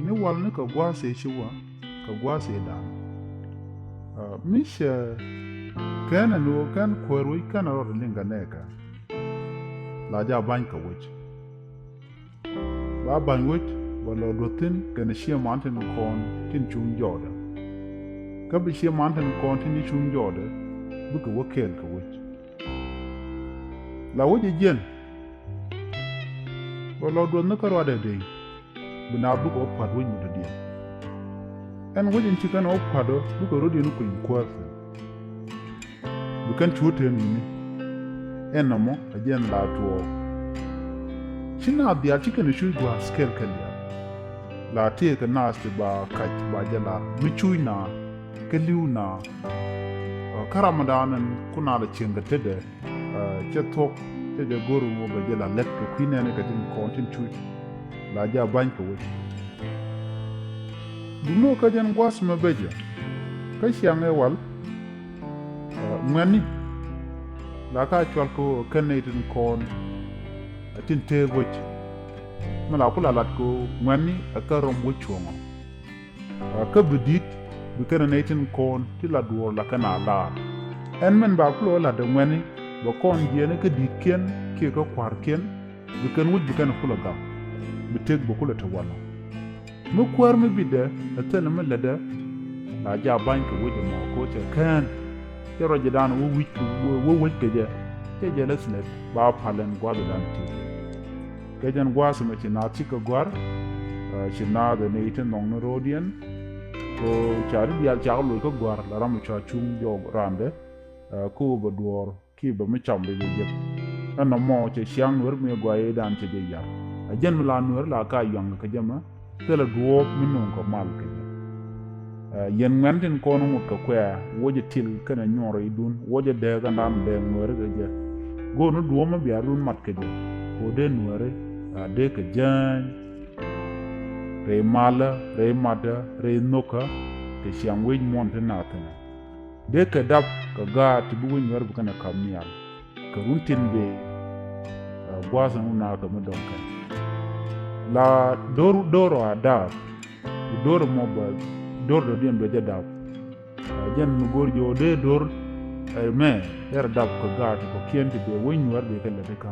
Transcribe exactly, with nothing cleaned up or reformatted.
Ni wal ni kɛ gua̱a̱th ëë ci wä kɛ gua̱a̱th ëë da̱a̱n. Aa, mi cɛ kɛn ɛn ɣöö kɛn kuäär wec kɛn rɔɔdɛ liŋ kɛ nɛɛkɛ. La jaa ba̱ny kɛ wec. Ba ba̱ny wec bɛ lɔ duɔth thi̱n kɛnɛ cieŋ man tin kɔn tin cuŋ jɔɔdɛ. Kä bi cieŋ man tin kɔn tin ci cuŋ jɔɔdɛ bikɛ wä kɛɛl kɛ wec. La wec ɛ jiɛn bɛ lɔ duɔth ni kä ruaadɛ dee. Bi naath bikɛ wä pua̱t wec mi dɔ̱diɛn. Ɛn wec in ci kɛn wä pua̱t ɔ bikɛ rɔ̱diɛn kuny kuäär thi̱n. Bi kɛn cu wä tëë nuni. Ɛn nɔmɔ ɛ jɛn la tuɔɔk. Ci naath diaal ci kɛn cuc gua̱a̱th kɛl kɛl diaal. La tëëkɛ naath ti ba kac ba jɛ lar mi cuc naath kɛ li̱w naath. Kä Ramadan ɛn kun a la cieŋ kɛ tetdɛ. Aa, cɛ thuɔ̱k cɛ jɛ go̱r wä bɛ jɛ la lɛt kɛ kui̱ nɛɛni kɛ tin kɔn tin cuc. La jɛ a ba̱ny kɛ wec. Duŋni kä jɛn gua̱th mɛ bɛ jɛ kä ciaŋ ɛ wal. Aa, ŋuɛ̈tni la ka cual kɛ ɣöö kɛn nɛy tin kɔn ɛ tin tëëk wec. Mi la ku la lat kɛ ɣöö ŋuɛ̈tni ɛ kɛ rɔm wec cuɔ̱ŋɔ. Aa, kä bi di̱t bi kɛn nɛy tin kɔn ti la duɔ̱ɔ̱r la kɛn a laar. Ɛn min ba kulɛ wä la̱t ɛ ŋuɛ̈tni bɛ kɔn jiɛɛni kä di̱tkiɛn kiɛ kä kua̱rkiɛn bi kɛn wec bi kɛn kulɛ gam. Bi tëk bɛ kulɛ te walɔ. Mi kuäär mi bitdɛ ɛ thilɛ mi lätdɛ. La jaa ba̱ny kɛ wec ɛmɔ kɛ wä cɛ kään. Cɛ ruacdan wä wi̱c wä wec kɛ jɛ. Cɛ jɛ lɛ thinet ba pal ɛn gua̱thdan ti. Kɛ jɛn gua̱a̱th ɛmɛ ci naath cikɛ gɔ̱a̱r. Aa, ci naath ɛ nɛy ti nhɔkni ro̱o̱diɛn. Kɛ ɣöö ca ti diaal cakɛ loc kä gɔ̱a̱r la ram mi cua cuŋ jɔɔk randɛ. Aa, kä ɣöö bɛ duɔ̱ɔ̱r kiɛ bɛ mi cam bɛ jɛ jek. Ɛn nɔmɔ cɛ ciaŋ nueeri mi gɔaa i̱dan cɛ jɛ yar. Ɛ jɛn mi la nueeri la ka yuaŋ kɛ jɛ mɛ thilɛ duɔ̱ɔ̱p mi nööŋ kɛ mal kɛ jɛ. Aa, yɛn ŋuɛ̈tni tin kɔn ŋot kɛ kuɛ̈ɛ̈ wä jɛ til kɛnɛ nyuɔr i̱dun wä jɛ dääk ɛndan dääk nueeri kɛ jɛ. Go̱o̱r ni duɔ̱ɔ̱p mi bia dun mat kɛ jɛ. Kɛ ɣöö dee nueeri aa dee kɛ jääny. Rɛy malä rɛy matdä rɛy nho̱kä. Te ciaŋ wec muɔ̱ɔ̱n ti naath thi̱n. Dee kɛ dap kɛ gaat ti bi wec nueeri bi kɛn ɛ kap nhial. Kɛ run tin bëë. Aa, gua̱a̱th ɛn wun naath kɛ mi dɔ̱ŋ kɛn. La do̱r do̱r ɔ a daap. Bi do̱r ɛmɔ bɛ do̱r dɔ̱diɛn bɛ jɛ daap. Aa, jɛn mi go̱o̱r jɛ ɣöö dee do̱r ɛmɛ dee rɔ dap kɛ gaat ti kɔ̱kiɛn ti bëë wec nueeri bëë kɛ lät ikä.